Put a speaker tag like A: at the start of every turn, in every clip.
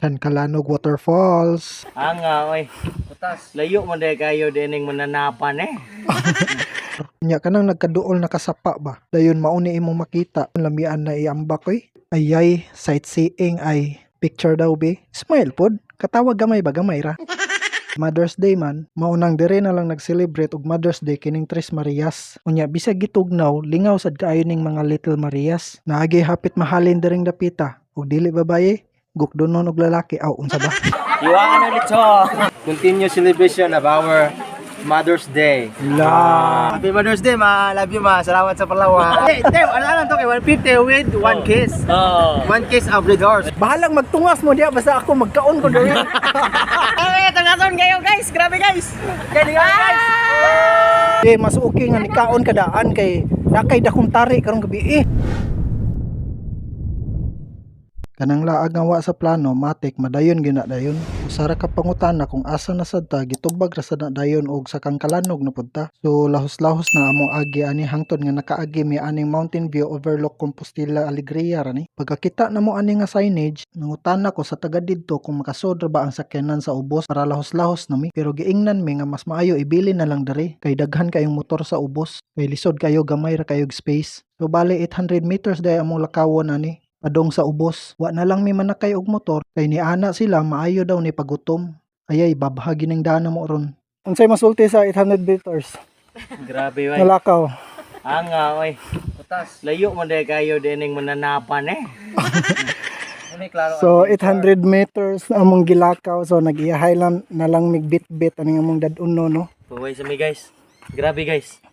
A: Kankalanog Waterfalls.
B: Anga, oy. Layo man dahil kayo dining mananapan eh.
A: Nya kanang nagkaduol na kasapa ba. Dayon mauni imong makita lamian na iambak oy. Ayay, sightseeing ay picture daw be. Smile pod. Katawag gamay ba, gamay ra. Mother's Day man, maunang dire na lang nag-celebrate og Mother's Day kining Tres Marias. Unya bisag gitugnaw, lingaw sad kaayo ning mga Little Marias. Naagi hapit mahalin diring dapita. Ug dili babaye, gukdonon og lalaki aw unsa ba?
B: Iwaan na lechon.
C: Continue celebration of our Mother's Day.
A: La.
C: Happy Mother's Day, ma. Love you, ma. Salamat sa palawa. Hey, Teo, ano lang to kay 150 with one kiss.
B: Oh.
C: One kiss of the doors.
A: Bahalang magtungas mo diya basta ako magkaon ko diri.
B: Ay, tungason kayo guys. Grabe guys. Galing guys.
A: Eh mas okay nga nikaon kadaan kay nakay dakong tari karong gabi eh. Kanang laag nga wa sa plano, matik madayon gyud na dayon. Usa ra ka pangutana kung asa na sad ta, gitubag ra sad na dayon og sa Kangkalanog na pud ta. So lahos-lahos na among agi ani hangtod nga nakaagi mi aning Mountain View Overlook Compostela Alegria ra ni. Pagkakita namo ani nga signage, nangutana ko sa taga didto kung makasod ra ba ang sakyanan sa ubos para lahos-lahos na mi. Pero giingnan mi nga mas maayo ibili na lang diri kay daghan kayong motor sa ubos. Kay lisod kayo, gamay ra kayog space. So bale 800 meters day among lakawon ani padong sa ubos. Wa na lang mi manakay og motor kay niana sila maayo daw ni pagutom. Ayay, babahagi ng dana mo ron. Unsay masulti sa 800 meters?
B: Grabe oy.
A: Nalakaw.
B: Anga, oy. Layo man dahil kayo dining mananapan eh.
A: So 800 meters na among gilakaw. So nag-iyahay lang na lang migbit-bit aning among dad-uno no.
B: Puway sa mi guys. Grabe guys.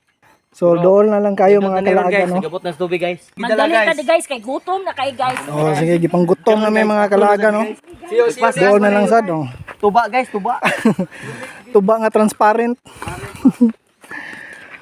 A: So dool na lang kayo mga
B: Nindot na
A: kalaga
B: guys.
A: no.
B: Nagabot na sa tubig guys.
D: Magdali ka di guys, kay gutom na kay guys.
A: Oh sige, gipanggutom na may mga kalaga no. Dool na lang sad oh.
B: Tuba guys, tuba.
A: Tuba nga transparent.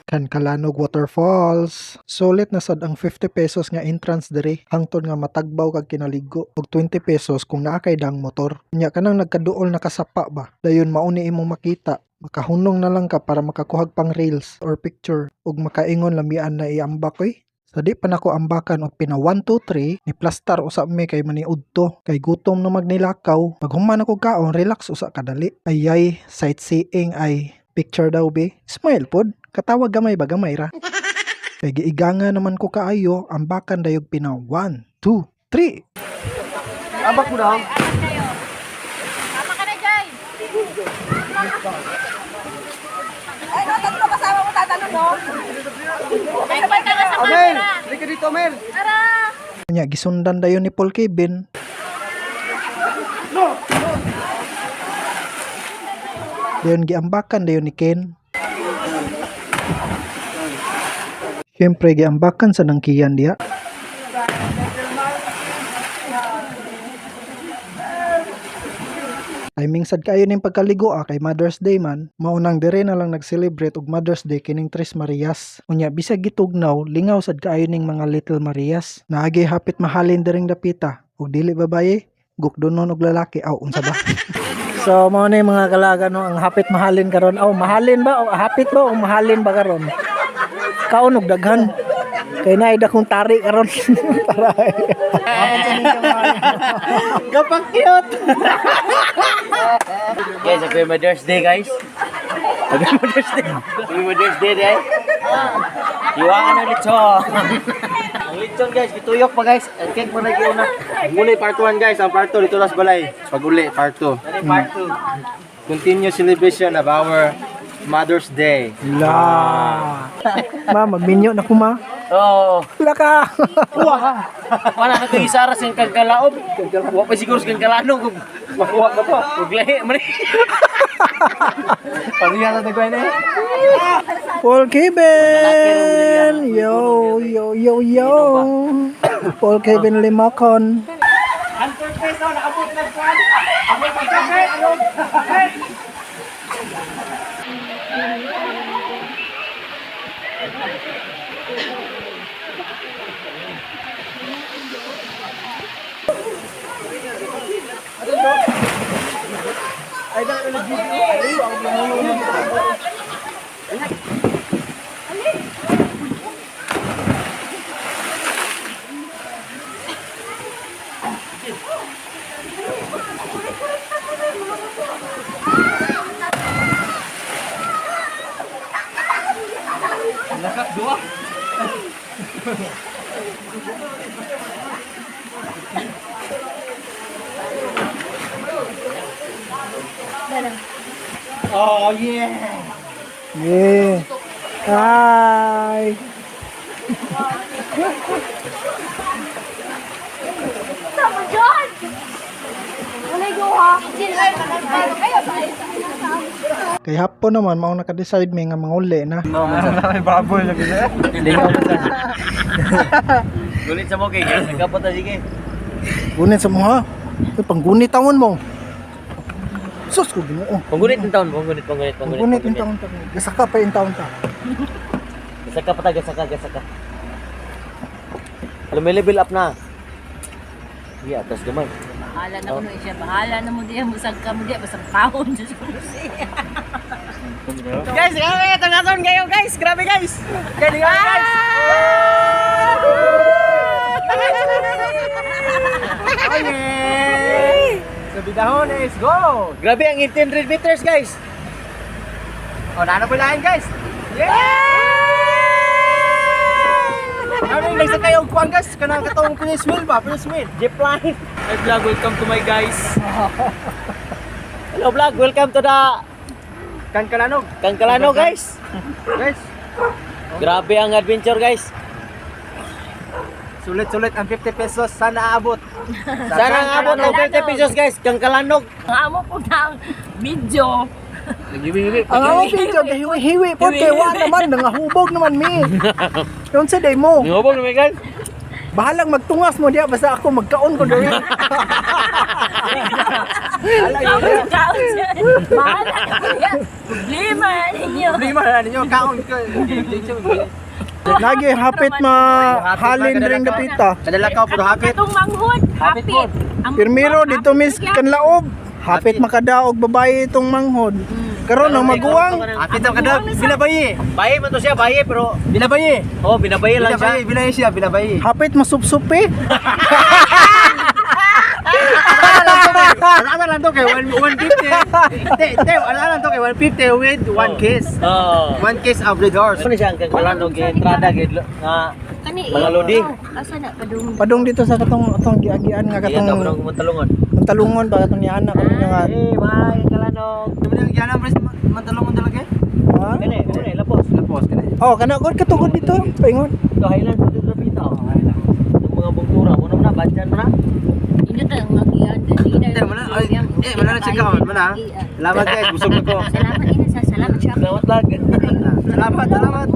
A: Kankalanog Waterfalls. Sulit na sad ang 50 pesos nga entrance diri hangtod nga matagbaw kag kinaligo og 20 pesos kung naa kay dang motor. Nya kanang nagkaduol na kasapa ba. Dayon mauni imong makita. Makahunong na lang ka para makakuhag pang reels or picture ug makaingon lamian na iambak oy. Sa di pa nako ambakan og pina 1 2 3 ni plastar usa mi kay maniudto kay gutom na magnilakaw. Pag human ako kaon, relax usa kadali. Ayay, sightseeing ay picture daw be. Smile pod. Katawag gamay ba, gamay ra. Kay giiganga naman ko kaayo, ambakan dayog pina 1 2 3.
C: Abak mo daw.
D: Tama ka na, Jay. Ay, no, tatlo kasama mo tatanong, no? Ay, panta ka sa
C: Mer,
D: camera.
C: halika dito, Mer.
D: Tara!
A: Nya gisundan dayon ni Paul Kevin. Dayon giambakan dayon ni Ken. Siyempre giambakan sa nangkiyan diha. Timing sad kayo ning pagkaligo ah, kay Mother's Day man. Maunang dire na lang nag-celebrate og Mother's Day kining Tres Marias. Unya bisag gitugnaw, lingaw sad kaayo ning mga Little Marias. Naagi hapit mahalin diring dapita. Ug dili babaye, gukdonon og lalaki aw unsa ba? So mao ni mga kalaga no, ang hapit mahalin karon. Aw mahalin ba o hapit ba o mahalin ba karon? Kaon og daghan. Kay naay dakong tari karon. Taray.
C: Gapak cute.
B: Guys, happy Mother's Day guys. Happy Mother's Day. Happy Mother's Day day. Iwaan na lechon. Ang lechon guys, gituyok pa guys. Ang cake mo na giuna.
C: Muli part 1 guys, ang part 2 dito lang sa balay. Pag uli part 2.
B: Dali part 2.
C: Continue celebration of our Mother's Day.
A: La. Ma, magminyo na ko ma.
B: Oo.
A: Laka.
B: Wah. Wala na kay isara sa kagkalaob. Wa pa siguro sa kagkalanog kung makuha ka pa. Ug lahi man.
C: Pamilya sa nagwan eh.
A: Paul Kevin! Yo, yo, yo, yo! Paul Kevin Limocon.
C: Oh yeah.
A: Yeah. Hi.
D: Sama dyan! Walay ha. Kayo sa
A: Kay hapon naman mao naka-decide mi nga manguli na.
C: May baboy lagi siya.
B: Lingaw man sa. Gulit sa mo kay guys, nagkapot ta sige.
A: Gunit sa mga. Uy, panggunit tawon mo. Sus ko Ginoo.
B: Panggunit ng taon, panggunit, panggunit, panggunit.
A: Panggunit in taon ta. Gasaka pa in taon ta.
B: Gasaka pa ta, gasaka, gasaka. Alam, may level up na. Iya, atas gamay.
D: Bahala na kuno siya. Bahala na mo diya. Musag ka mo diya. Basag kahon. Diyos ko siya.
C: Guys, grabe tangason kayo guys. Grabe guys. Galing guys. Okay. Sa bidahon is go.
B: Grabe ang 800 meters, guys.
C: O, naano po lain guys. Yeah! Ano yung nagsa kayo kuan guys? Kanang katong Prince Will ba? Prince Will.
B: Jeep line.
E: Hi vlog, welcome to my guys.
B: Hello vlog, welcome to the
C: Kankalanog.
B: Kangkalano, guys.
C: Guys,
B: Grabe ang adventure, guys.
C: sulit-sulit ang 50 pesos. Sana aabot.
B: Sana ang abot ng 50 pesos, guys. Kangkalanog.
D: Ang amo po na ang video.
A: Ang among video gahiwi-hiwi po kay wa naman nangahubog naman mi. Yon sa day mo.
B: Ngobog naman, guys.
A: Bahalang magtungas mo diya basta ako magkaon ko diri.
D: Kaon kaon siya. Bahala na mo diya. Problema ninyo.
C: Problema na ninyo. Kaon ko.
A: Lagi hapit ma halin ring dapita.
C: Kadala ka puro hapit.
D: Katong manghod. Hapit. Ang
A: Pirmiro dito mis kanlaob. Hapit makadaog babae itong manghod. Karon ang maguwang
C: Hapit ang kadag. Binabayi.
B: Baye man to siya, baye, pero
C: Binabayi.
B: oh, binabaye lang siya.
C: Binabayi. Binabayi siya. Binabayi.
A: hapit masupsupi.
C: Ano lang to kay 150. Te, te, ano lang to kay 150 with one kiss.
B: Oh.
C: One kiss of the doors.
B: Ano siya ang Kangkalanog entrada gid nga
D: Kani.
B: Mga lodi.
D: Asa na padung.
A: Padung dito sa katong atong giagian nga
B: Iya,
A: katong
B: katong matalungon.
A: mantalungon ba katong niana katong nga.
B: Hey, bye, Kangkalanog.
C: Di ba nang yan pres mantalong talaga?
A: Ha?
B: Kani, kani, lapos.
C: Lapos kani.
A: Oh, kana ko katugod dito. Paingon.
B: Ito Highland po dito pita. Oh. Ang mga bungtura mo na bandyan mo na.
D: Hindi ta ang magian dali na.
C: Te, wala ay, eh wala na chika man mana. Salamat guys, busog na ko.
D: Salamat ina sa salamat siya.
B: Salamat lag.
C: Salamat, salamat.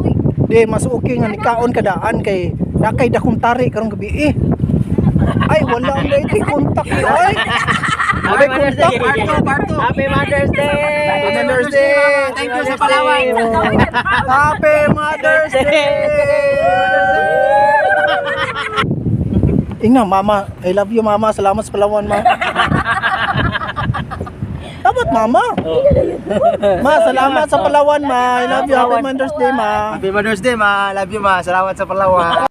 A: Di mas okay nga nikaon kadaan kay nakay dakong tari karong gabi eh. Ay wala ang dahil kontak ni ay.
B: Happy Mother's Day.
C: Part 2, part 2.
B: Happy Mother's Day.
A: Happy Mother's Day.
C: Thank you sa Palawan.
A: Happy Mother's Day. Ingna mama, I love you mama. Salamat sa Palawan ma. Dapat mama.
B: Oh.
A: Ma, salamat sa Palawan ma. I love you. Happy Mother's Day ma.
C: Happy Mother's Day, ma. Love you, ma. Salamat sa Palawan.